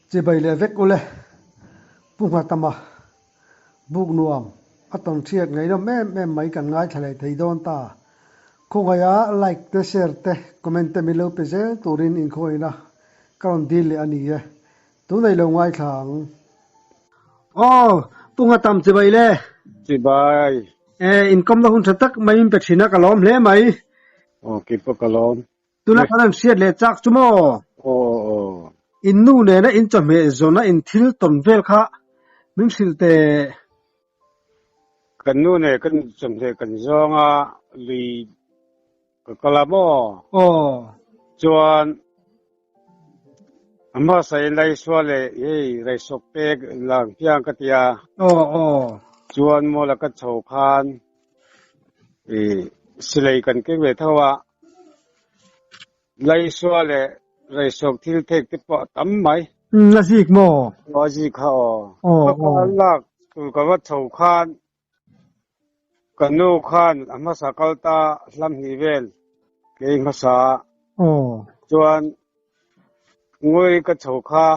Chibai leh vek ule, Pu Nghatama buk nuam a tawn hriat ngaihnawm em em mai kan ngaithla leh thei dawn ta. Khawngaiha like te share te comment te min lo pe zel turin inkhawina ka rawn dil leh a ni e. Tunei lo ngaithla ang. Aw, Pu Nghatam chibai le. Chibai. E, inkawmna hun tha tak mai in pe thin a ka lawm hle mai. Aw, keipawh ka lawm. Tuna kan han hriat leh chak chu maw? Aw aw. In nu nena in chawhmeh zawna in thil tawn vel kha min hrilh teh. Kan nu nen kan chawhmeh kan zawng a, lui ka kal a maw? Aw. Chuan a hmasa in Laisua leh hei Raisawk pek lang piang ka tia. Aw aw. Chuan maw la ka chho khan i silai kan keng ve tho a. Laisua leh Raisawk thil thek te pawh a tam mai. Umm a zik maw? Aw a zik kha aw. Aw Ka aw. pa lak tur ka va chho khan ka nu khan a hmasa kal ta hlam hnih vel kei hmasa Aw. chuan Ngawi ka chho kha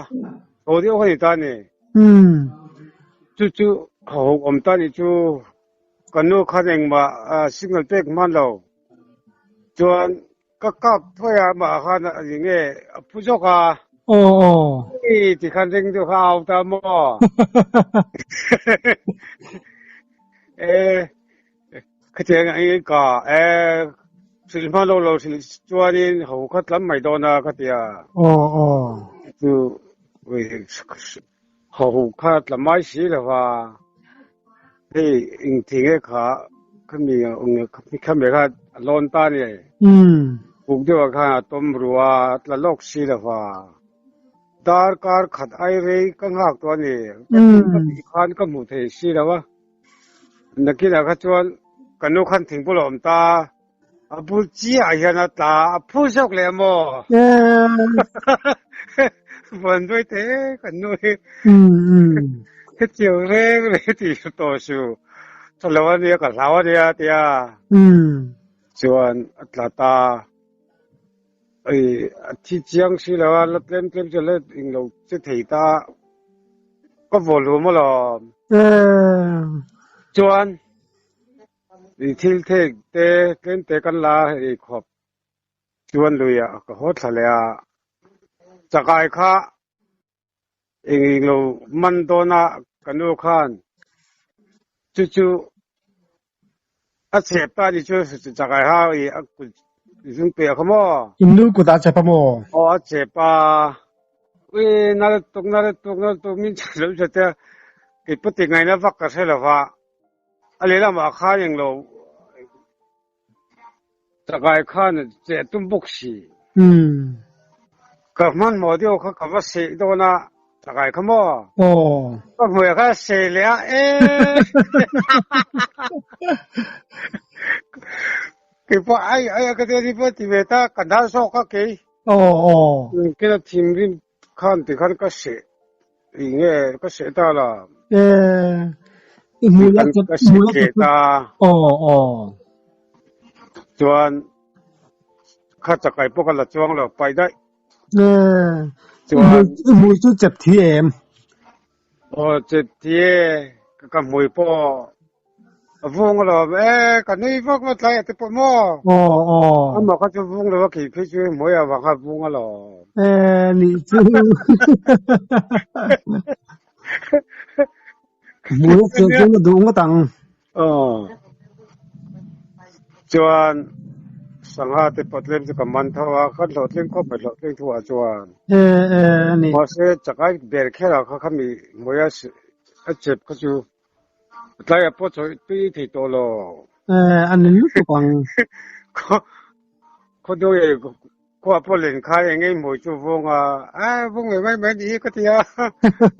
chho deuh kha ni ta ni. Umm. Chu chu hauhawk awm ta ni chu ka nu khan engmah signal pek hman lo. Chuan ka kap thuai a amah khan a ni nge a phu zawk a. Aw aw. Hei ti khan ring deuh kha a au ta maw. E khatiang ang ka e hrilh hma lo lo hrilh chuanin ho kha tlam mai dawn a ka tia. Aw aw. Chu ho kha tla mai si lo va. Hei engthing e kha khami khami kha a lawn ta ni. Umm. Puk deuh ah khan a tawm ru a, a tla lawk si lo va. Darkar khat ai rei ka nghak tawh a ni. Ka thing ka tih khan ka hmuh thei si lo a. Nakinah kha chuan ka nu khan thingpul a awm ta. A bul chiah hian a tla a phu zawk leh maw? Vawn duai te kan nu hi. Hetiang reng reng ti tawh su. Tha lo a nia ka hlau a nia tia. Chuan a tla ta. Ei a thi chiang si lo a la tlem tlem chu la englo che thei ta. Ka vaw hlum alawm. Chuan I thil thek te tlem te kan la ei khawp chuan lui ah ka haw thla leh a, chakai kha eng eng lo man dawn a ka nu khan chu chu a chep ta ni chu chakai ha i a kut zung pe kha maw. In nu kut ah chep a maw? Aw a chep a, ui nal tuk nal tuk nal tuk min chhan lo zet a, kei pawh ti ngaihna vak ka hre lo va. A lehlamah khan englo chakai khan cheh tum bawk si. Ka hmanhmawh deuh kha ka va seh dawn a, chakai kha maw? Ka hmuiah khan a seh leh a, eee. Keipawh ai ai a ka tia ni pawh ti ve ta, ka hnar zawk a kei. Kena thinrim khan tikhan ka seh. Ih nge ka seh ta la. Eh, i hmu la Kan ka seh tleh ta. Aw aw. Chuan kha chakai pawh ka la chuang lo paih daih. Eh, Chuan i hmui chu chep thi em? Aw chep thi e, ka hmui pawh A vung alawm e, ka nui vak vak tlai a ti pawh maw? Aw aw. Amah kha chu vung lo a khi phei chu hmuai avang kha vung alawm. E nih chu. Hmui a cheh chuan a duh ngawt ang. Aw. Chuan sangha te pawh tlem chu ka man tho a, kan hlawhtling khawp mai hlawhtling thu ah chuan. E e a ni. Mahse chakai ber kher ah kha khami hmui a chep kha chu Tlai ah pawh chawi tui thei tawh lo. Eh, a ni lutuk ang. Khaw khaw deuh e khua pawh len kha eng eng hmui chu vung a, a vung ve mai mai ni hi ka ti a,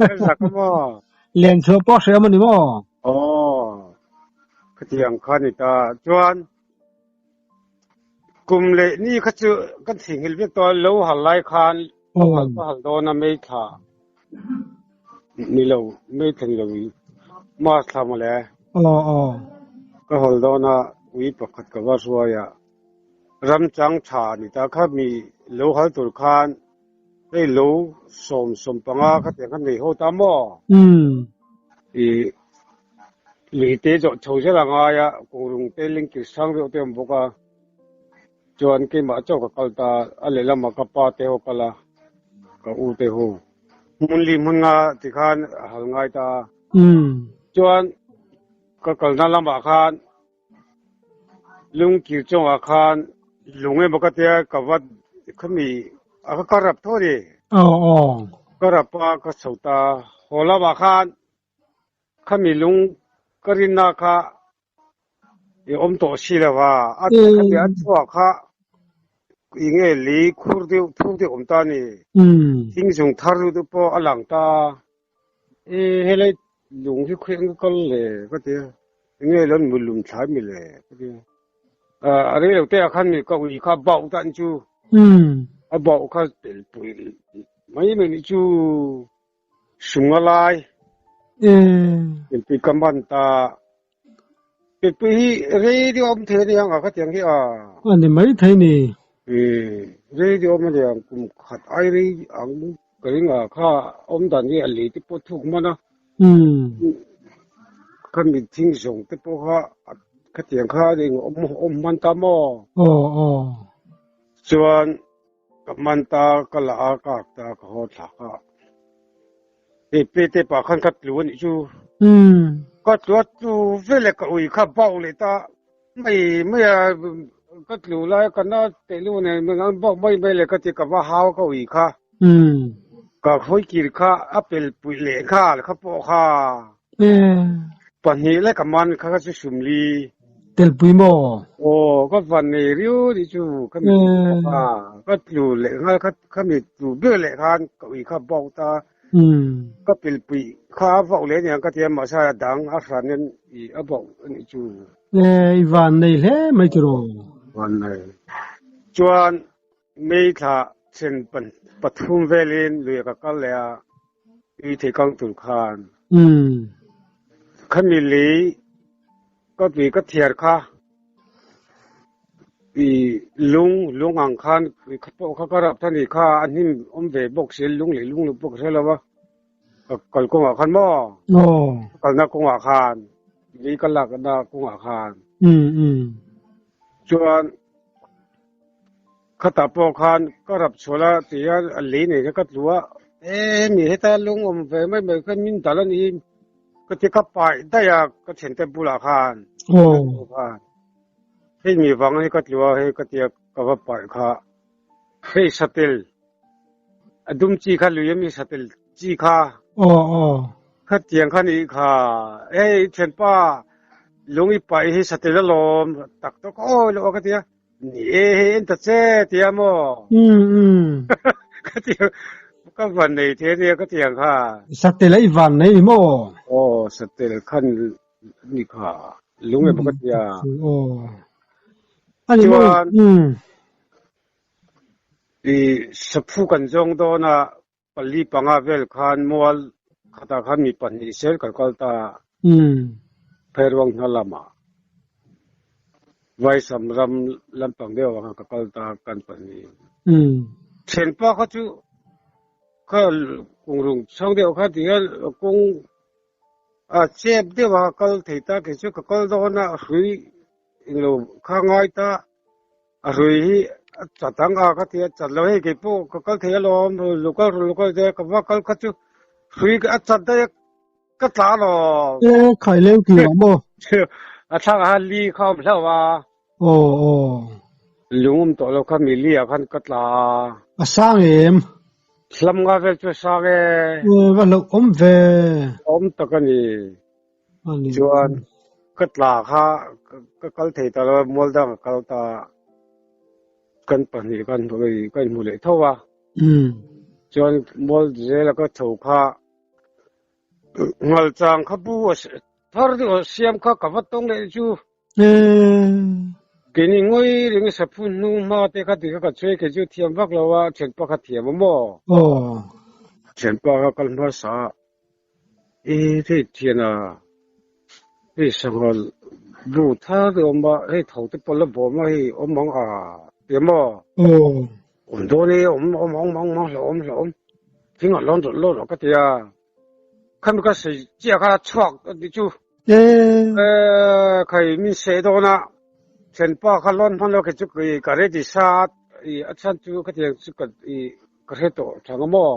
ka zak a maw. Len chhuah pawh a hre awm a ni maw? Aw, khatiang kha ni ta. Chuan kum leh ni kha chu kan theihnghilh vek tawh a, lo hal lai khan lo hal ka hal dawn a meithla. Ni lo, mei thleng lo i mask thla mawle. Aw aw. Ka hawl dawn a, ui pakhat ka va hruai a, ram chang tha ni ta kha mi lo hal tur khan Hei lo sawm sawmpanga khatiang kha nei ho ta maw? I lui te zawh chho zel a ngai a, kawng te lengkir sang deuh te a awm bawk a. Chuan keimah chauh ka kal ta, a lehlamah ka pa te ho kal a, ka u te ho. Hmun li hmun nga tikhan a hal ngai ta a. Chuan ka kalna lamah khan Lungkir chungah khan lung emaw ka tia ka va khami a ka rap tho a ni. Aw aw. Ka rap a ka chho ta haw lamah khan khami lung ka rinna kha i awm tawh si lo va a khami a chhuah kha i nge lei khur deuh thuk deuh awm ta a ni. Thing zung thar deuh te pawh a lang ta. E helai lung hi khawi ang ka kal le ka ti a, enge lo an mut lum thlai mi le ka ti a. A rei lo te ah khan mi ka ui kha bauh dan chu a bauh kha pel pui mai mai nih chu sung a lai pel pui ka man ta pel pui hi rei deuh a awm thei a niang a ka ti ang hi a. A ni mai thei ni. E rei deuh a awm a niang kum khat ai rei ang Ka ring a, kha awm dan hi a lei te pawh thuk hman a, kha mithing zawng te pawh kha khatiang kha eng awm awm hman ta maw? Aw aw. Chuan ka man ta, ka la a, ka ak ta, ka haw thlak a. Hei pe te pah khan ka tlu a nih chu. Ka tlu a, tlu veleh ka ui kha bauh leh ta. Mai mai a, ka tlu lai ka na teh lu nen min an bawk mai mai le ka ti ka va hau ka ui kha. Ka hawi kir kha a pel puih leh nghal kha pawh kha. Pahnih leh ka man kha ka chu sumli. Telpui maw? Aw ka van nei riau nih chu ka mi pawh kha ka tlu leh nghal kha ka mi tlu ber leh khan ka ui kha bawk ta. Ka pilpui kha a vauh leh aniang ka ti a, mahse a dang a hran in i a vauh a nih chu. E, i van nei hle mai tiraw? Van nei. Chuan May thla then pathum velin lui ka kal leh a, ui thei kang tur khan. Khami lei ka tui ka thiar kha i lung lung ang khan kha pawh kha ka rap than i kha a hnim awm ve bawk si lung leh lung lo pawh ka hre lo va ka kal kawngah khan maw ka kalna kawngah khan lei ka lakna kawngah khan chuan khatah pawh khan ka rap chhual a ti hian a lei nei kha ka tlu a e hemi heta lung awm ve mai mai kha min dal a ni. Ka ti ka paih daih a ka thiante bulah khan khan hei mi vang hi ka tlu a hei ka tia ka va paih kha hei satel a dum chi kha lui ami satel chi kha kha tiang kha nih kha hei thianpa lung i paih hi satel alawm tak tak awi lo a ka tia ni e hei en ta che tia maw ka ti ka van nei the nia ka tiang kha. Satel a i van nei ni maw? Aw satel khan ni kha lung emaw ka tia. Aw ani maw Chuan i saphu kan zawng dawn a pali panga vel khan mual khatah khan mi pahnih sel kan kal ta Phairuang hna lamah Vaisam ram lampang deuh ah khan ka kal ta kan pahnih. Thianpa kha chu kha kungrung chhang deuh kha ti hian kawng a chep deuh a kal thei ta kei chu ka kal dawn a hrui englo kha ngai ta A hrui hi a chat ang a ka ti a, chat lo hei kei pawh ka kal thei alawm lo kal rawh lo kal teh ka va kal kha chu hrui a chat daih a ka tla alawm. E khai leng tih ah maw? A thlang ah khan li kha a awm hlauh a. Aw aw. Lung awm tawh lo kha mi li ah khan ka tla a. A sang em? Hlam nga vel chu a sang e. E va hlauh awm ve. Awm tak a ni. Chuan ka tla kha ka kal thei ta lo a, mual dang a kal ta a, kan pahnih kan ka inhmu leh tho a. Chuan mual zela ka tho kha ngalchang kha bu a thar deuh a siam kha ka va tawng leh chu. Keini ngawi reng i saphu hnu hma te kha ti kha ka chhui kei chu thiam vak lo a, thianpa kha thiam a maw? Thianpa kha kal hmasa a. I hei thian a, hei sangha bu thar te awm a, hei tho te pawh la bawm a, hei awm ang a ti maw? Awm dawn e, awm awm awm awm awm hlauhawm hlauhawm thing a lawn rawlh lawt rawh ka ti a, khami ka sawi chiah kha chhuak a tih chu e khai min seh dawn a, thianpa kha lawn hman lo khi chu ka ready sa a, i a chhan chu khatiang chu ka i ka hre tawh thang a maw?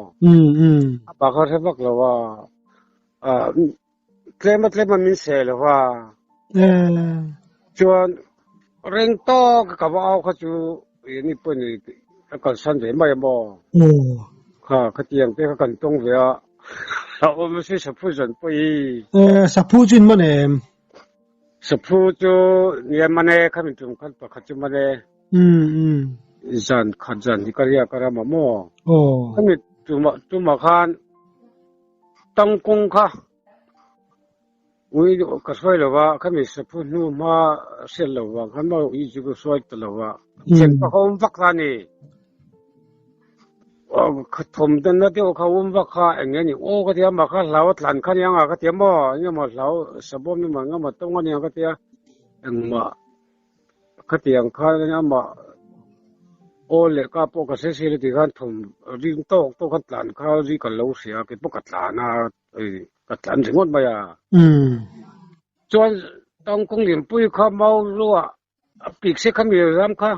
A pa kha hre vak lo a, tlem a tlem a min seh lo va, chuan reng tawk ka va au kha chu i ni pawh ni a kalsan ve mai a maw? Kha khatiang te kha kan tawng ve a, a awm a si saphu zan pawh hi. Saphu chu in man em? Saphu chu nia man e, khami tum khan pakhat chu man e. Zan khat zan hi ka riak a ram a maw? Khami tumah tumah khan tangkawng kha ui ka hruai lo va, khami saphu hnu hma hriat lo vang khan maw ui chu ka hruai ta lo va, thianpa kha awm vak kha a ni. Thawm danna deuh kha awm vak kha eng nge ni aw ka ti a, mah kha hlau a tlan kha aniang a ka ti a maw, engemaw hlau sabawm emaw engemaw tawng aniang ka ti a, engmah khatiang khan amah aw leh ka pawh ka hre si lo tikhan thawm ring tawk tawk khan tlan kha ri ka lo hria a, keipawh ka tlan a, ka tlan ringawt mai a. Chuan tangkawng lianpui kha mau luah a pik se kha mi ram kha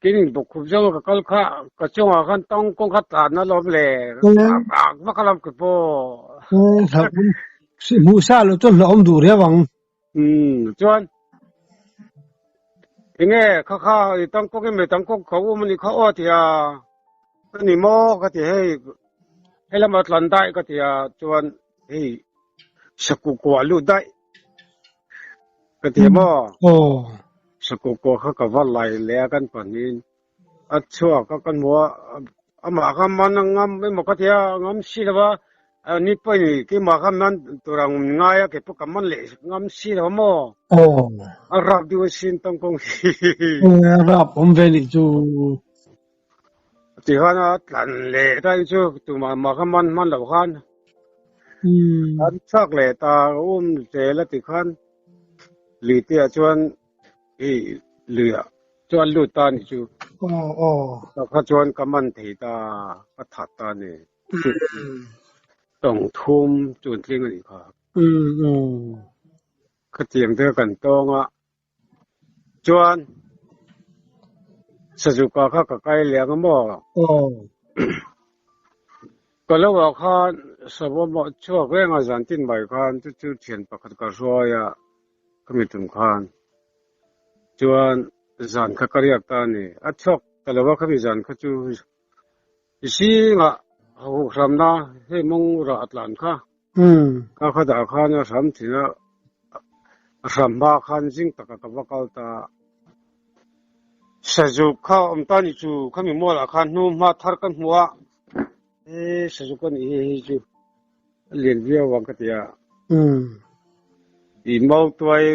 keinin bawkkhup zawnga ka kal kha ka chungah khan tangkawng kha tlan a lawm le rak vak a lawm keipawh. Hmuh sa loh chuan hlauhawm duh riau ang. Umm chuan enge kha kha i tangkawng em tangkawng kho um ani kha aw tia ani maw ka ti hei hei lama tlan daih ka tia chuan hei sakukua lut daih ka ti maw sakukua kha ka va lai leh a kan pahnihin a chhuak a kan hmu a amah kha man a ngam emaw ka tia ngam si lo va ni pawhin keimah kha man tur ang ngai a keipawh ka man leh ngam si lo maw a rap deuh asin tawngkawng hi a rap awm ve nih chu tikhan a tlan leh ta chu tumah mah kha man hman lo khan an chhuak leh ta um zel a tikhan lui te ah chuan hei luiah chuan lut ta a nih chu. Aw aw. Tah kha chuan ka man thei ta, ka that ta a ni. Tawng thum chuan tling a nih kha. Khatiang te kan tawng a, chuan Sazuka kha ka kai leh ang maw? Aw. Ka lo ah khan savawm ah chhuak reng a zan tin mai khan chu chu thian pakhat ka hruai a. Ka mi tum khan chuan zan kha ka riak ta a ni. A chhuak ta lo a, khami zan kha chu zingah huh hramna hei mawng rah a tlan kha. Ka kha dah khan a hram thin a, a hram hma khan zing takah ka va kal ta a. Sazuk kha a awm ta a ni chu, khami mualah khan hnu hma thar ka hmu a, he sazuk a nih hi hei chu. A lian viau ang ka ti a. I mau tuai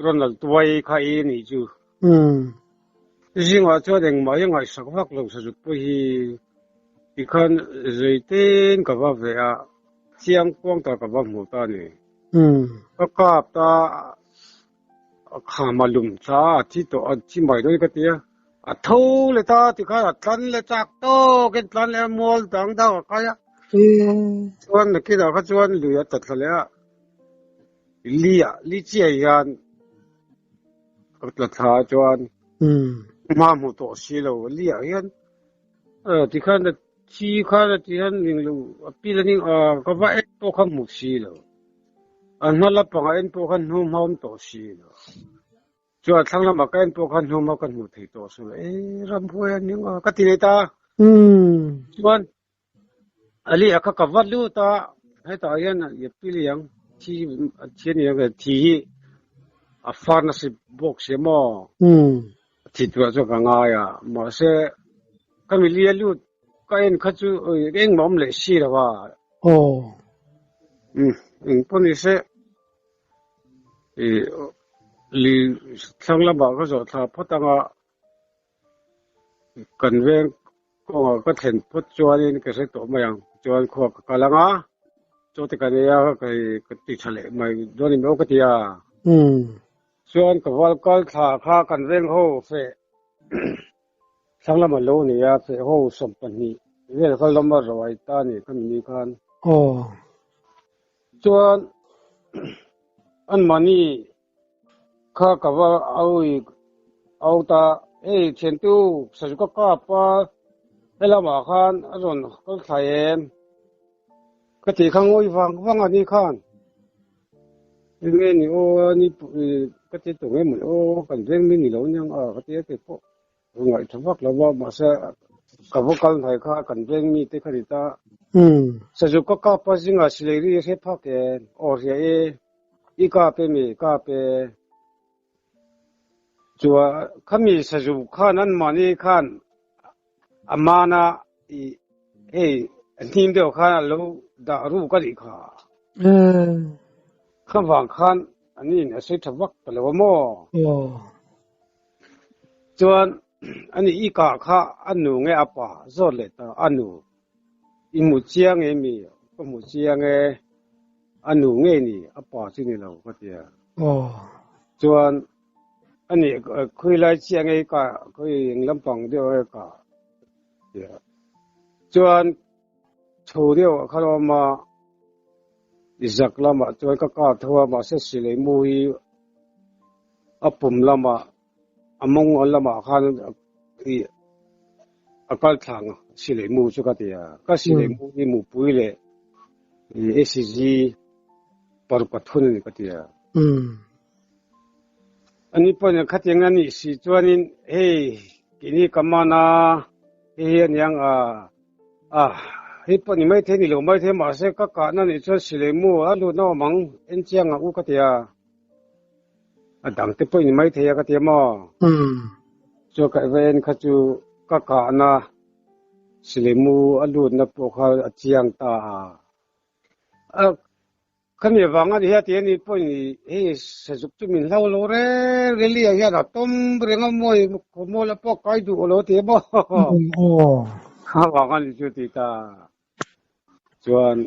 Ronald tuai kha i nih chu. Zingah chuan engmah hi ngaihsak vak lo sazuk pawh hi tikhan zei ten ka va ve a, chiang kuang ta ka va hmu ta a ni. Ka kap ta a kham a lum tha a thi tawh a thi mai dawn ka ti a, a tho leh ta tikhan a tlan leh chak tawk in tlan leh a mual dang dang a kai a, chuan nakinah kha chuan lui a ta thla leh a, li ah li chiah hian ka tla thla a chuan hma hmu tawh si lo li ah hian tikhan a thi khan a ti hian englo a pil a ning ka va en pawh kha hmu si lo. A hna la pangah en pawh khan hnu hma awm tawh si lo. Chuan thlang lamah ka en pawh khan hnu hma ka hmuh thei tawh si lo. E ramhuai a ning a ka ti leh ta. Chuan Ali a kha ka va lut a, hetah hian i pil ang thi thi a ni ang thi hi a far nasa bawk si maw? Thi turah chuan ka ngai a, mahse ka mili a lut ka en kha chu engmah awm leh si lo a. Aw. Umm eng pawh ni se i li thlang lamah ka zawh thla phawt anga kan veng kawngah ka thlen phawt chuanin ka hre tawh mai ang chuan khua ka kal anga chaw te kan ei a ka ti tha leh mai dawn em aw ka ti a. Umm. Chuan ka val kal thla kha kan veng ho feh. Thlang lama lo ni a, feh ho 20 vel kha lama ruai ta ni khami ni khan. Aw. Chuan anmahni kha ka va au i au ta, hei thiantu sazu ka kap a, helamah khan a rawn kal thlai em? Ka tih kha ngawi vang vang a ni khan. Enge ni aw ni ka ti tawh nge mawni aw kan veng mi ni lo aniang a ka ti a kei pawh ka ngaih tha vak lo va mahse ka va kal hnai kha kan veng mi te kha ni ta. Sazu ka kap a zingah silai ri a hre phak e aw hria e i kap e mi kap e chua khami sazu khan anmahni khan A mana i hei a hnim deuh khan a lo dah ruk a nih kha. Kha vang khan ani in a sawi tha vak ta lo a maw? Chuan ani i kah kha a nu nge a pa zawt leh ta a nu i hmu chiang nge mi ka hmu chiang e a nu nge ni a pa chu ni lo ka tia. Chuan A nih khawi lai chiah ngei ka khawi eng lampang deuh nge ka tia chuan chho deuh ah khan a awm a i zak lamah chuan ka kap tho a mahse silai mu hi a pum lamah a mawng lamah khan ih a kal thlang silai mu chu ka ti a ka silai mu hi mupui leh ih SG paruk pathum a ni ka ti a. Ani pawhin khatiang a nih si chuanin hei keini ka man a, hei hi aniang a, a hei pawh ni maithei ni lo maithei mahse ka kahna nih chuan silai mu a lut na awm ang en chiang ang u ka ti a, a dang te pawh ni maithei a ka ti a maw? Chuan ka va en kha chu ka kahna silai mu a lutna pawh kha a chiang ta a. Khami avang a ni hian ti a ni pawhin hei sazuk chu min hlau lo reng reli ah hian a tawm reng a mawi khawmual a pawh kai duh lo ti a maw kha avang a ni chu ti ta chuan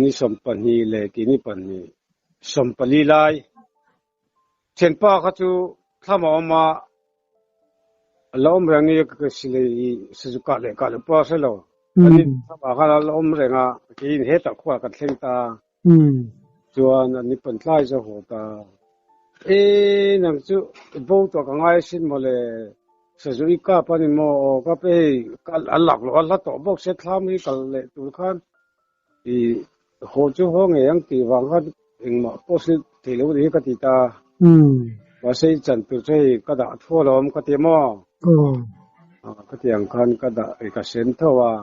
ni 20 leh keini pahnih 40 lai thianpa kha chu thlam a awm a a la awm reng ni ka silai sazuk kah leh kah loh pawh a hre lo. Ani thlamah khan a la awm reng a, keiin hetah khuaah kan thleng ta. Chuan ani pawn tlai zawk haw ta. E nang chu i bo tawh ka ngai asin mawle, sazu i kap a ni maw? Aw kap e hei, kal a lak loh a hla tawh bawk sia thlam hi kal leh tur khan i haw chu haw ngei ang tih vang khan engmah post hi thei lo ni hi ka ti ta. Mahse i chan tur chu hei ka dah thu alawm ka ti maw? Ka ti ang khan ka dah i ka sem tho a.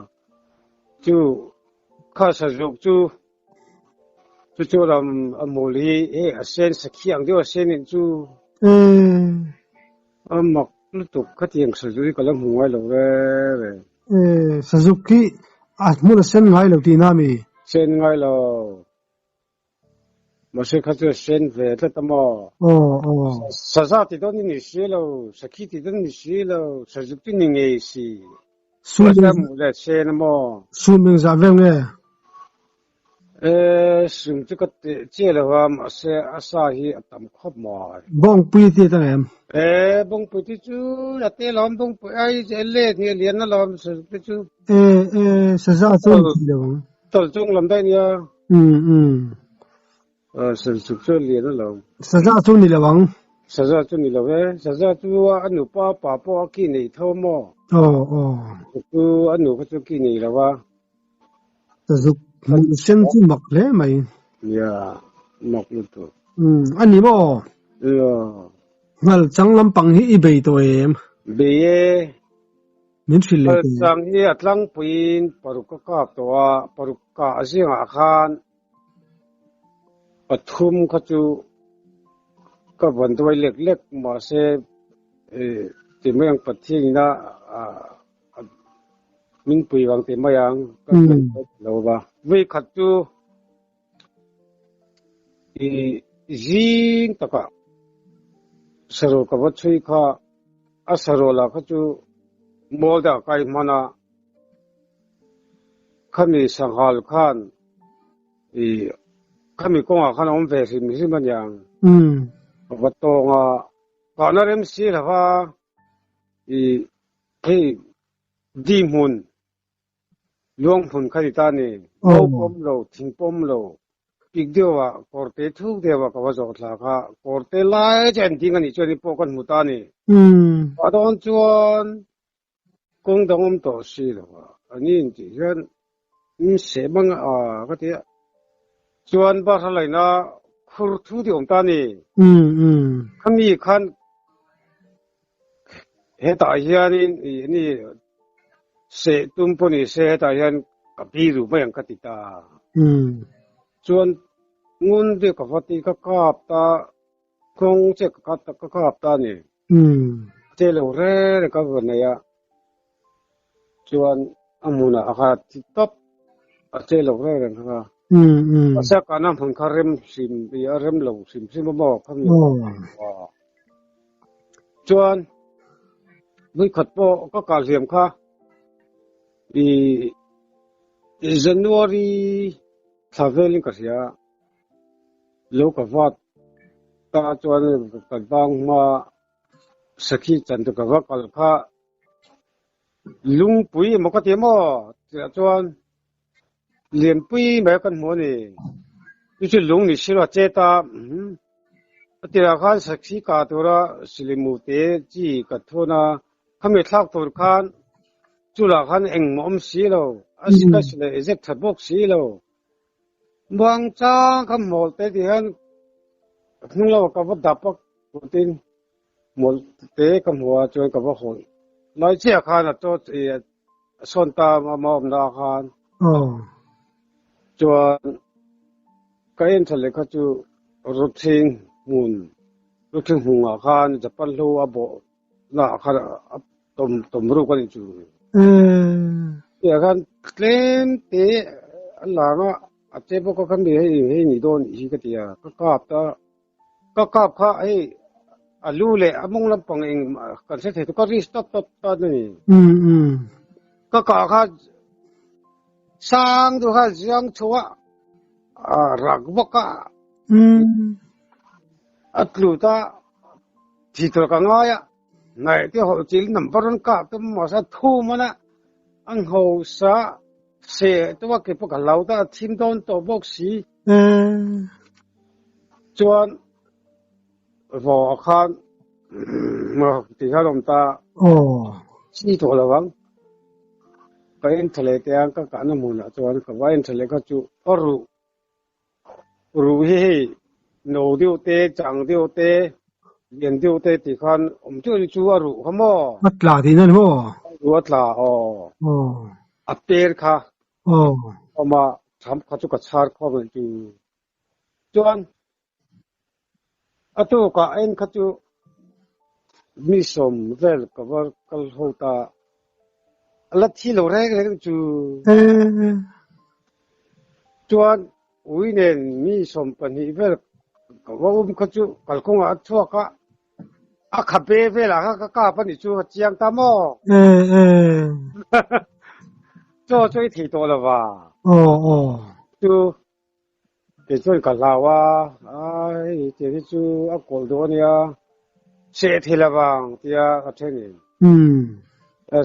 Chu kha sazuk chu chu chu lam a mul hi hei a sen sakhi ang deuh a sen in chu a mak lutuk khatiang sazuk hi ka la hmu ngai lo re re. Sazuk hi a hmun a sen ngai lo tihna a mi? Sen ngai lo. Mahse kha chu a sen ve tlat a maw? Saza ti dawn i ni si lo, sakhi ti dawn i ni si lo, sazuk chu ni ngei si. Mahse a hmuh leh sen a maw? Sum engzah vel nge? E, sum chu ka teh chiah lo a, mahse a sa hi a tam khawp mai. Bawngpui ti a tang em? E, bawngpui te chu a te alawm, bawngpui ai chu a let hi a lian alawm sazuk te chu. E, e, saza chu an ti lo ang. Tawlh chung lam daih nia. Um, um. A, sazuk chu a lian alawm. Saza chu ni lo ang. Saza chu ni lo e, saza chu a nupa pa pawh a ki nei tho maw? Aw, aw. Chu a nu kha chu ki nei lo a. Sazuk hmun sen chu mak hle mai. Nia, mak lutuk. Umm, a ni maw? Nia. Nghal chang lampang hi i bei tawh em? Bei e. Min hrilh leh Nghal teh. chang hi a tlangpuiin paruk ka kap tawh a, paruk kah zingah khan pathum kha chu ka vawn duai lek lek mahse ti mai ang Pathian ina Min pui vang teh mai ang ka hman lo va. Vei khat chu i zing takah saraw ka va chhui kha a saraw lah kha chu mual dah kai hman a, khami sanghal khan i khami kawngah khan a awm ve hrim hrim a niang. Ka va tawng a, kahna rem si lo va. I hei di hmun luang hmun kha ni ta ni. Mau pawm lo, thing pawm lo, pik deuh ah kawrte thuk deuh ah ka va zawh thla kha kawrte lai chu an ding a nih chuan in pawh kan hmu ta ni. A dawn chuan kawng dang awm tawh si lo a, a ni in tih hian in seh mang a ka ti a. Chuan bahra laina khur thu ti awm ta ni. Khami khan Hetah hianin ih ni seh tum pawh ni se hetah hian ka bi duh mai ang ka ti ta. Chuan ngun deuh ka va ti ka kap ta nghawng che ka kap ta ka kap ta a ni. Che lo reng reng ka va nei a chuan a hmunah a kha thi tawp a che lo reng reng kha. Mahse a kahna hmun kha rem hrim ih a rem lo hrim hrim a maw kha mi. Chuan vawikhat pawh ka kah hliam kha ih January thla velin ka hria lo ka vat ta chuan kan bang hma sakhi chan tur ka va kal kha lungpui emaw ka ti maw tihah chuan Lianpui mai kan hmu a ni. Chu chu lung ni silo a chet a, a tirah khan sakhi kah tura silimu te chi ka thun a, khami thlak tur khan chulah khan engmah awm si lo, a ka silai ezek that bawk si lo. Muangchang kha hmawlh te ti hian hnung lamah ka va dap a kutin hmawlh te ka hmu a chuan ka va hawlh lai chiah khan a chaw a sawn ta a ma awmna ah khan chuan ka en tha leh kha chu Ruthing hmun Ruthing hmung ah khan Japan hlo a bawh na ah khan a tawm tawm ruk a nih chu tih ah khan tlem te a lang a a che bawk a kha mi hei hei ni dawn nih hi ka ti a ka kap ta. Ka kap kha hei a lu leh a mawng lampang eng kan hre thei tu ka ri stop tawp ta a ni. Ka kah kha sang deuh kha ziang chho a a rak bawk a a tlu ta thi tur ka ngai a ngaih te hawlh chil number an kah tum mahse a thu man a a ngho sa seh te pawh keipawh ka hlau ta a thim dawn tawh bawk si. Chuan vaw ah khan ti khan awm ta chi tawh lo ang. Ka en tha leh teh a ka kahna hmunah chuan ka va en tha leh kha chu a ruh ruh hi hei no deuh te chang deuh te lian deuh te tih khan awm teuh ni chu a ruh kha maw. A tla tihna ni maw? Ruh a tla aw. A per kha. Awm a tham kha chu ka chhar khawp ang chu. Chuan a tukah en kha chu mi sawm vel ka va kal ho ta a la thi lo reng reng chu. Chuan ui nen mi 12 vel ka va um kha chu kalkawngah a chhuak a. A khabe velah kha ka kap a nih chu a chiang ta maw? Chaw chu i thei tawh lo va. Chu kei chuan ka hlau a, hei tiang hi chu a kawlh duh a nia, seh thei lo vang tia ka then in.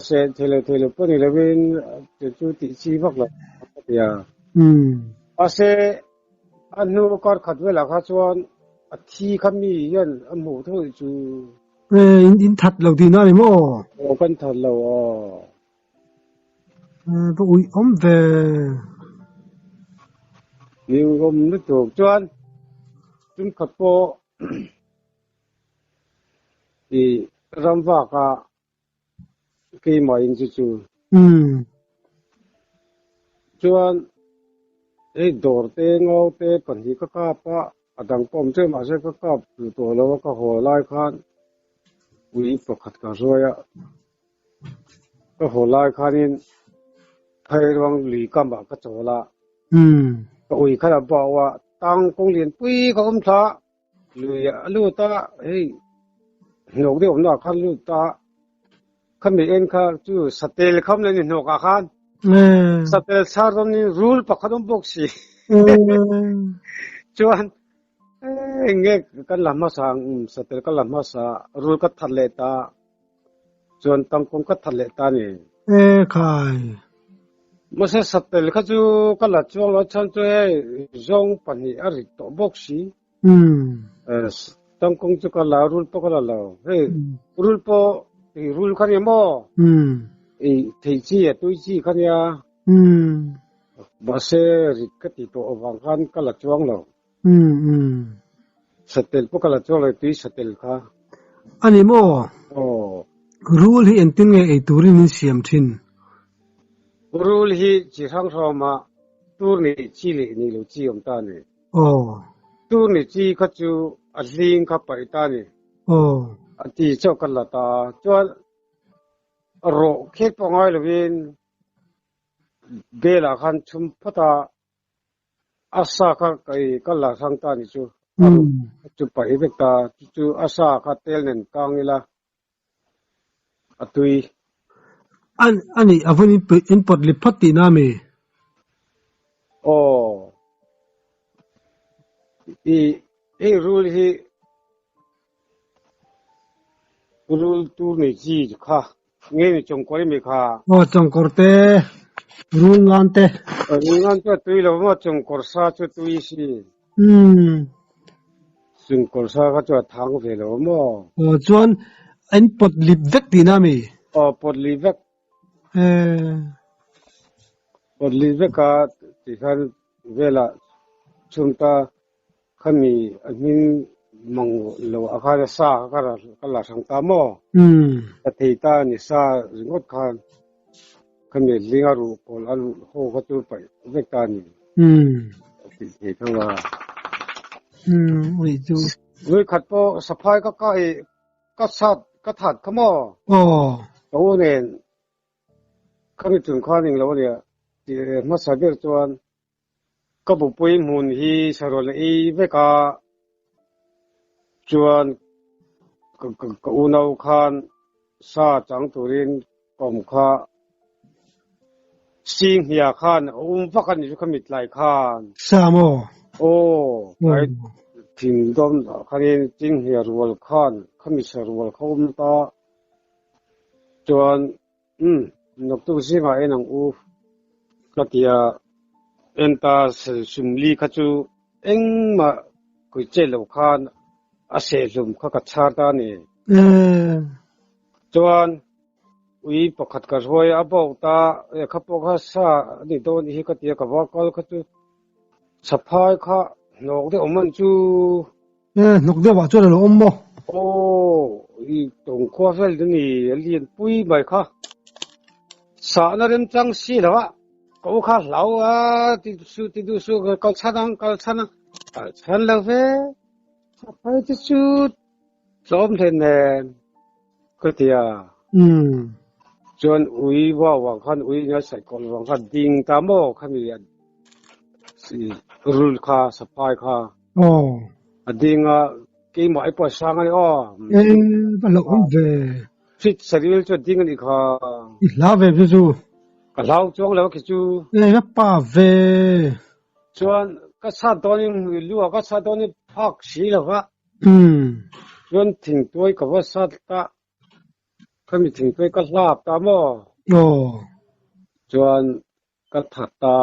Seh thei lo thei lo pawh ni lovin tiang chu tih chi vak lo ka ti a. Mahse A hnu kar khat velah kha chuan a thi kha mi hian a hmuh thung anih chu. In in that lo tihna a ni maw? Aw kan that lo aw. Va uih awm ve. Ni awm lutuk chuan tum khat pawh i ram vak a Keimah in chu chu. Chuan hei dawr te ngau te pahnih ka kap a, a dang pawh awm teuh mahse ka kap duh tawh lo a, ka haw lai khan ui pakhat ka hruai a, ka haw lai khanin phairuang lui kamah ka chawl a, ka ui khan a bau a, tang kawng lianpui ka awm thla a. Lui a lut a, hei hnawk deuh awmna ah khan lut a, khami en kha chu satel kha awm lo a ni hnawk ah khan satel chhar dawn in rul pakhat awm bawk si chuan eng nge kan la hmasa ang satel ka la hmasa rul ka that leh ta. Chuan tangkawng ka that leh ta ni. E khai. Mahse satel kha chu ka la chuang lo chhan chu hei zawng pahnih a rit tawh bawk si. Tangkawng chu ka la rul pawh ka la lo. Hei rul pawh i rul kha nia maw? I thei chi a tui chi kha nia. Mahse rit ka ti tawh avang khan ka la chuang lo. Satel pawh ka la chuang lo tui satel kha. A ni maw? Aw. Rul hi engtin nge ei turin in siam thin? Rul hi chi hrang hrangah tur nih chi leh nih lo chi awm ta a ni. Aw. Tur nih chi kha chu a hling kha paih ta a ni. Aw. A ti chauh ka la ta. Chuan rawh khet pawh ngai lovin bel ah khan chhum phawt a, a sa kha kei ka la hrang ta ni chu. A rawh chu paih vek ta. Chu chu a sa kha tel nen kang ila a tui. A nih a vun in pawt lip phawt tihna a mi? Aw. I hei rul hi rul tur nei chi kha nge ni chawngkawr i mi kha? Aw chawngkawr te, rul ngan te. Rul ngan chu a tui lo maw chawngkawr sa chu tui si. Umm. Chawngkawr sa kha chu a thang ve lo maw? Aw chuan in pawt lip vek tihna a mi? Aw pawt lip vek. Eh. Pawt lip vek a tikhan velah chhung ta Khami a hming mang lo a khan a sa kha ka la hrang ta maw? Ka thei ta a ni sa ringawt khan khami hling a ruh kawl a luh haw kha chu paih vek ta a ni a tih thei tho a. Ui chu. Lui khat pawh saphai ka kai ka sat ka that kha maw? Aw. Ka u nen khami tum khan englo a nia tih hmasa ber chuan Ka bupui hmun hi sarawn a ei vek a, chuan ka unau khan sa chang turin ka awm kha. Singhnia khan a um vak a ni chu kha mitlai khan. Sa maw? Aw, tlai thing dawm khanin Chinghnia rual khan khami sa rual kha um ta. Chuan Umm, naktuk zingah en ang u ka ti a, en ta sumli kha chu engmah kui chet lo khan a sehhlum kha ka chhar ta a ni. Chuan ui pakhat ka hruai a bawk ta, e kha pawh kha sa a ni dawn hi ka ti a, ka va kal kha chu saphai kha hnawk deuh awm an chu. E, hnawk deuh ah chuan a lo awm maw? Aw, i tawng khua vel chu ni a lian pui mai kha. Sahna remchang si lo a, ka u kha hlau a, ti su ti duh su kal chhan ang, kal chhan ang, kal chhan lo ve. Saphai te chu tlawm hlen nen ka ti a. Chuan ui vau vang khan ui nia saikawl vang khan ding ta maw khami rul kha saphai kha. Aw. A ding a, keimah i pawh sang a ni aw. E, va hlauh awm ve. Fit saril chu a ding a nih kha. I hlau ve chu chu. Ka hlau chuang lo khi chu. E, va pa ve. Chuan ka sat dawnin lu ah ka sat dawnin phak si lo va. Chuan thingtuai ka va sat ta. Khami thingtuai ka hlap ta maw? Aw. Chuan ka that ta.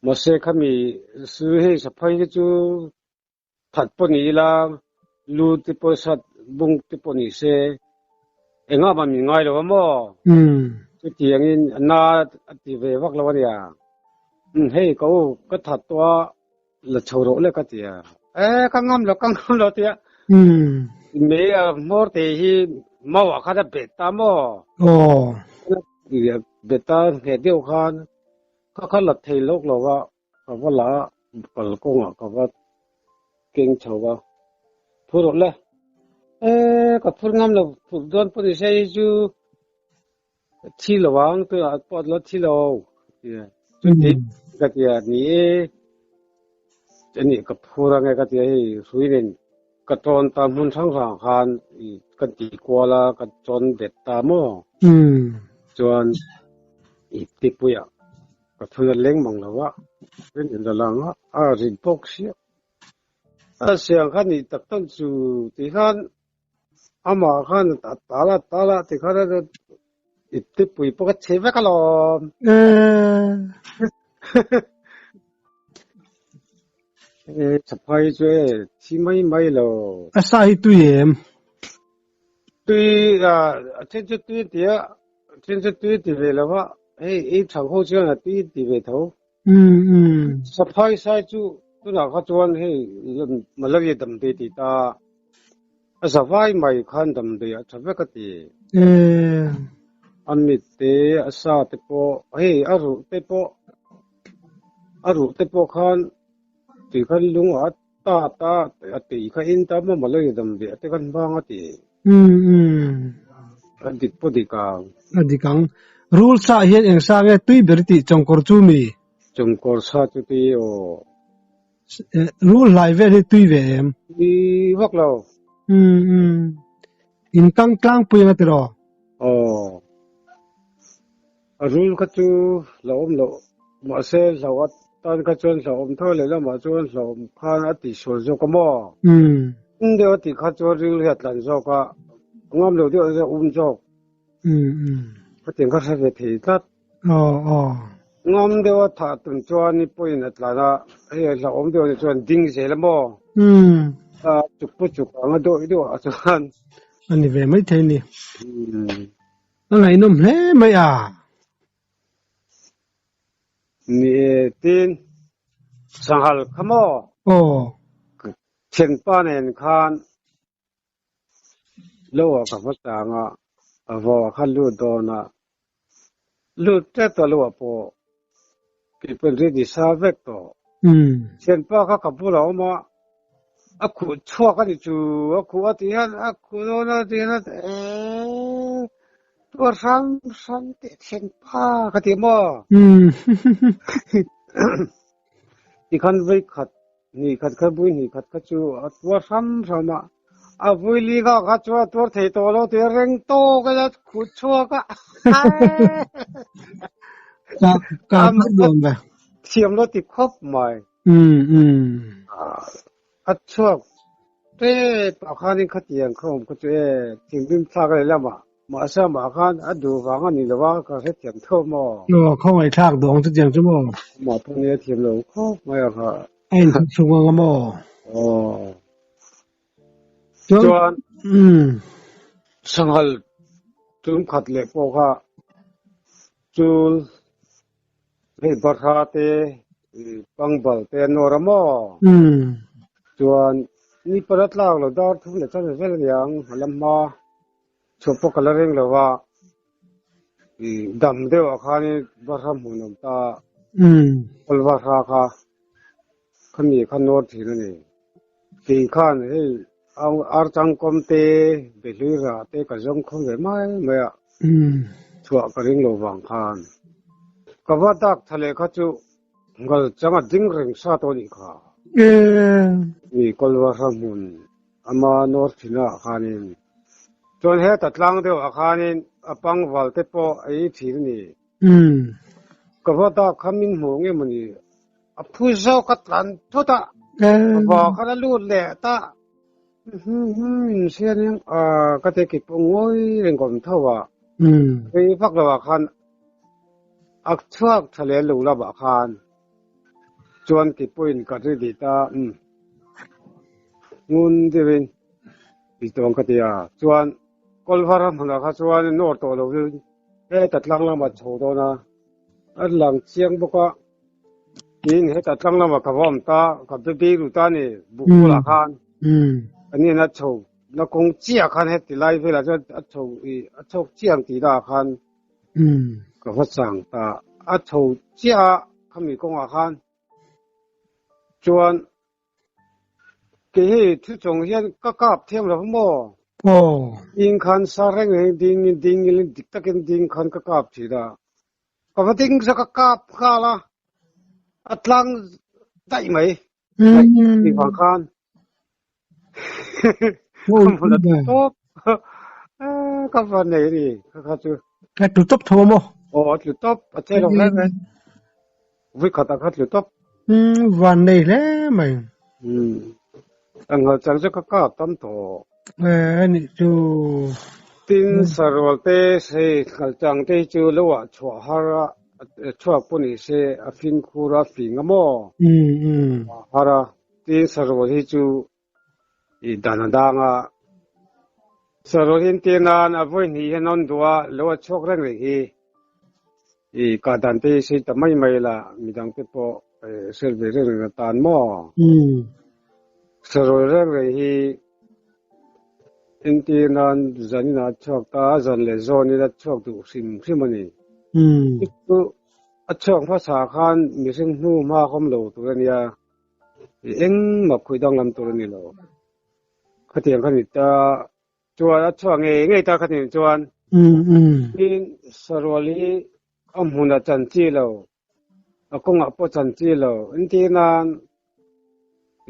Mahse khami su hei saphai hi chu that pawh ni ila, lu te pawh sat bung te pawh ni se, engah mah min ngai lo a maw? Chutiangin a na a ti ve vak lo a nia. Umm hei ka u ka that tawh a, la chho rawh le ka ti a. E ka ngam lo ka ngam lo tia. Mei a hmawr te hi mau ah khan a bet ta maw? Aw. Bet ta nghet deuh khan Ka kha la thei lawk lo a, ka va la a, kal kawngah ka va keng chho a, Phur rawh le. E, ka phur ngam lo, phur dawn pawh ni se hi chu thi lo ang, tunah pawh la thi lo ka ti a. Chuti ka ti a, ni e, ani ka phur ange ka ti a, hei hrui nen ka tawn ta hmun hrang hrang khan ka ti kual a, ka tawn bet ta maw? Chuan i tipuiah ka thun a leng mang lo a, rin in la lang a, a rin bawk sia. A siang kha nih tak tak chu ti khan. Amah khan a tal a tal a tikhan a iptepui pawh ka chhe vek alawm. E chaphai chu e thi mai mai lo. A sa hi tui em? Tui a then chu tui ti a, then chu tui ti ve lo va, hei ei thang ho chuan a tui ti ve tho. Saphai sai chu tunah kha chuan hei malaria damdawi ti ta a zavai mai khan damdawi a tha vek a ti. A mit te a sa te pawh hei a ruh te pawh a ruh te pawh khan tui khan lung a ta ta a tui kha in ta maw malaria damdawi te khan hmang a ti. A dik pawh dik ang. A dik ang. Rul sa hian eng sa nge tui ber tih chawngkawr chu mi? Chawngkawr sa chu tui aw. Rul hlai vel hi tui ve em? Tui vak lo. In kang tlangpui anga tiraw? Aw. A rul kha chu hlauhawm loh mahse hlauh atan kha chuan hlauhawm tho leh lamah chuan hlauhawm khan a tihsual zawk a maw? Um deuh a tih kha chuan ril hi a tlan zawk a, ngam lo deuh a um zawk. Khatiang kha hre ve thei tlat. Ngam deuh a thah tum chuan ni pawhin a tlan a, hei hlauhawm deuh a nih chuan ding zel a maw? A chuk pawh chuk ang a dawih deuh ah chuan. A ni ve maithei a ni. A ngaihnawm hle mai a. Ni e, tin Sanghal kha maw? Aw. Thianpa nen khan lo ah ka va chang a, a vau ah khan lut dawn a, lut tep tawh lo ah pawh kei pawn ready sa vek tawh. Thianpa kha ka bulah a awm a, a khuh chhuak a ni chu, a khuh a tih hian a khuh dawn a tih hian eee tuar hram hram teh thianpa ka ti maw? Tikhan vawi khat hnih khat kha vawi hnih khat kha chu a tuar hram hram a, a vawi li kha kha chu a tuar thei tawh lo tih a reng tawk a khuh chhuak a. Thiam lo ti khawp mai. A chhuak tep ah khanin khatiang kha awm kha chu e thinrim thlak a lehlamah mahse amah khan a duh vang a ni lo a ka hrethiam tho maw? Aw khawngaih thlak duh ang chutiang chu maw? Amah pawh nia thiam lo khawp mai a kha. A inthawk chhung ang a maw? Aw. Chuan sanghal tum khat leh pawh kha chul Hei Barha te Pangbal te an nawr a maw? Chuan ni pala tlak lo dar thum leh chan vel aniang a la hma chhuah pawh ka la reng lo a, dam deuh ah khanin Barha hmun awm ta Kawl Barha kha khami kha nawr thin a ni. Kei khan hei Archangkawm te Behlui rah te ka zawng khawm ve mai mai a, chhuah ka ring lo vang khan ka va dak tha leh kha chu ngal chang a ding reng sa tawh anih kha. Mi Kawlvarha hmun ama nawr thin ah khanin chuan heta tlang deuh ah khanin a pangval te pawh a ei thin a ni. Ka va dak kha min hmuh nge mawni A phu zawk a tlan thut a, a va khan a lut leh ta. In hria aniang ka ti kip ngawi reng ka awm tho a. Rei vak lo ah khan a chhuak tha leh lo lamah khan chuan kei pawhin ka ri dih ta ngun deuhin ti tawng ka ti a. Chuan Kawlvar hmunah kha chuan nawr tawh lovin heta tlang lamah chho dawn a, a lang chiang bawk a. Tin heta tlang lamah ka va awm ta, ka be bik ru ta ni, buk bulah khan. Ani in a chho na kawng chiah khan heti lai velah chuan a chho i a chhawk chiah ang tih naah khan ka va chang ta. A chho chiah a khami kawngah khan chuan Kei hei thu chawng hian ka kap thiam lo maw? Aw. Ding khan sa reng reng ding in ding in dik takin ding khan ka kap thin a. Ka va ding zawk a kap nghal a, a tlang daih mai. Daih tih vang khan. Ka hmun a tlu tawp. Ka va nei a ni kha kha chu. A tlu tawp tho a maw? Aw a tlu tawp, a che lo hle mai. Vikhat a khat lu tawp. Umm van nei hle mai. Umm. Ang hal chang chu ka kap tam tawh. Eh anih chu. Tin, sarual te, hei nghalchang te hi chu lo ah chhuah har a, chhuak pawh ni se a fimkhur a fing a maw? Har a, tin sarual hi chu i dan a dang a. Sarual hi entir nan a vawi hnih hian a awn duh a, lo a chhuak reng reng hi i kah dan te hi sei ta mai mai la, midang te pawh hriat ve reng reng atan maw? Sarual reng reng hi entir nan zanin ah a chhuak ta a, zan leh zawnin a chhuak duh hrim hrim a ni. Chu a chhuak hmasa khan mihring hnu hma a awm lo tur a nia. I engmah khuih danglam tur a ni lo. Khatiang kha ni ta chuan a chhuah ngei ngei ta khatiang chuan tin sarual hi a hmunah chan chi lo, a kawngah pawh chan chi lo. Entir nan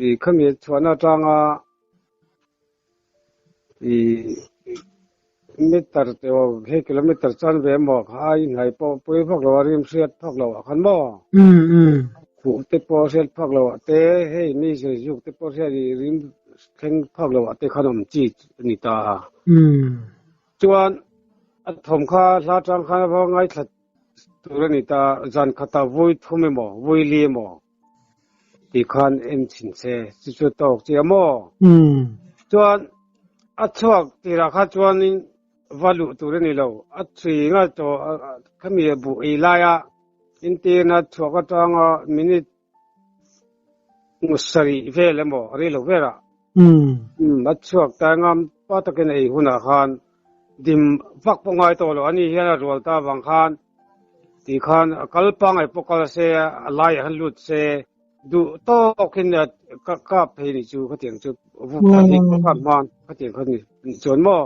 i khami chhuahna atanga i meter te aw hei kilometer chuan ve maw kha ai hnai pawh pui vak lo a rim hriat phak lo ah khan maw khuh te pawh hriat phak lo ah te hei mi zui zuk te pawh hriat i rim thleng phak lo ah te khan awm chi a ni ta a chuan a thawm kha hla tang khan a va ngaithla tur a ni ta zan khatah vui thum emaw vui li emaw Ti khan en chhin che, chu chu tawk chi a maw? Chuan a chhuak tirah kha chuanin va luh tur a ni lo, a chhui ngal tawh khami a buh ei laia intirna chhuak atanga minute sarih vel emaw a rei lo berah a chhuak ta ngam pa takin a ei hunah khan dim vak pawh ngai tawh lo, ani hian a rual ta avang khan Ti khan a kal pangai pawh kal se, a laiah khan lut se, duh tawkin ka kap phei ni chu khatiang chu pahnih pawh kap hman khatiang kha ni chuan maw?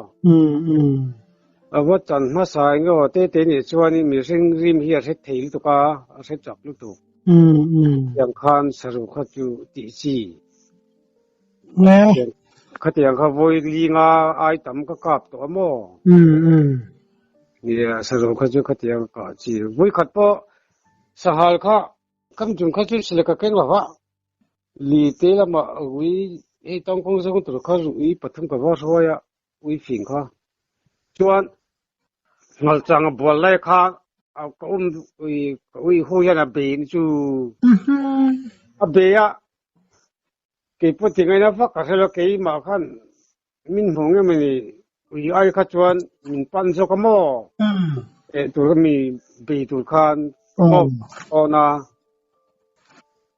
A va chan hmasa eng emaw te te nih chuanin mihring rim hi a hre thei lutuk a, a hre chak lutuk. Khatiang khan saruh kha chu tih chi. Khatiang kha vawi linga ai tam ka kap tawh a maw? Nia, saruh kha chu khatiang ka kah chi. Vawi khat pawh sahal kha kam chung kha chu sile ka keng lo va, li te lamah ui hei tangkawng zawng tur kha ui pathum ka va hruai a, ui fing kha. Chuan nghalchang a bual lai kha ka um ui ka ui hu hian a bei ni chu a bei a, Kei pawh ti ngaina vak ka hre lo, keimah khan min hmuh nge mawni ui ai kha chuan min pan zawk a maw? Eh tur ka mi bei tur khan maw awn a,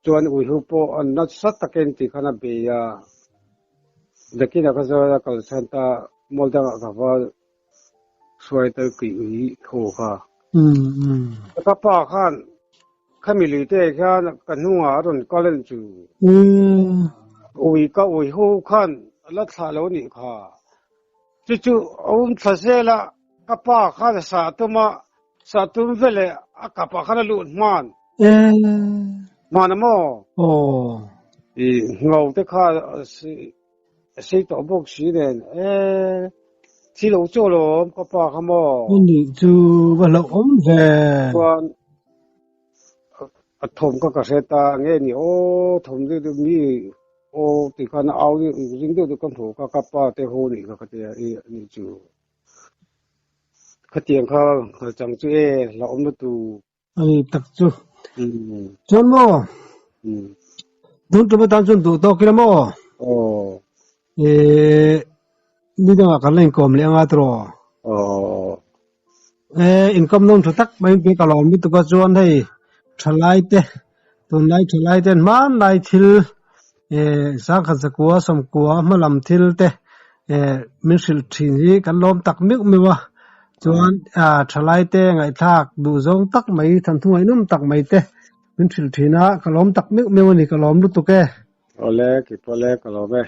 chuan ui hu pawh an nasa takin ti khan a bei a, nakinah kha chuan a kalsan ta mual dangah ka va hruai ta kei ui ho kha. Ka pa khan Khami lui te khian ka hnungah a rawn kal en chu. Ui ka ui ho khan a la thlah lo nih kha. Chu chu a um thla zel a, ka pa khan a sah tum a, sah tum veleh a kapah khan a lut hman. Hman a maw? I ngau te kha a sei tawh bawk si nen e thi lo chu alawm ka pa kha maw. Anih chu va hlauhawm ve. Chuan a thawm kha ka hre ta nge ni aw thawm deuh deuh mi aw ti khan a au ring deuh deuh ka hmuh kha ka pa te haw nih kha ka tia i anih chu khatiang kha nghalchang chu e hlauhawm lutuk. Ani tak chu. Chuan maw? Tun tum atan chuan duh tawk ila maw? Eh, ni dangah kan la inkawm leh anga tiraw? Eh, inkawm nawm tha tak mai ka lawm lutuk a chuan hei thalai te tunlai thalai ten hmanlai thil eh sangkhat zakua sawmkua hmalam thil te eh min hrilh thin hi kan lawm tak meuh meuh a chuan ah thalai te ngaihthlak duh zawng tak mai thanthu ngaihnawm tak mai te min hrilh thin a ka lawm tak meuh meuh a ni ka lawm lutuk e. Awle, keipawh le ka lawm e.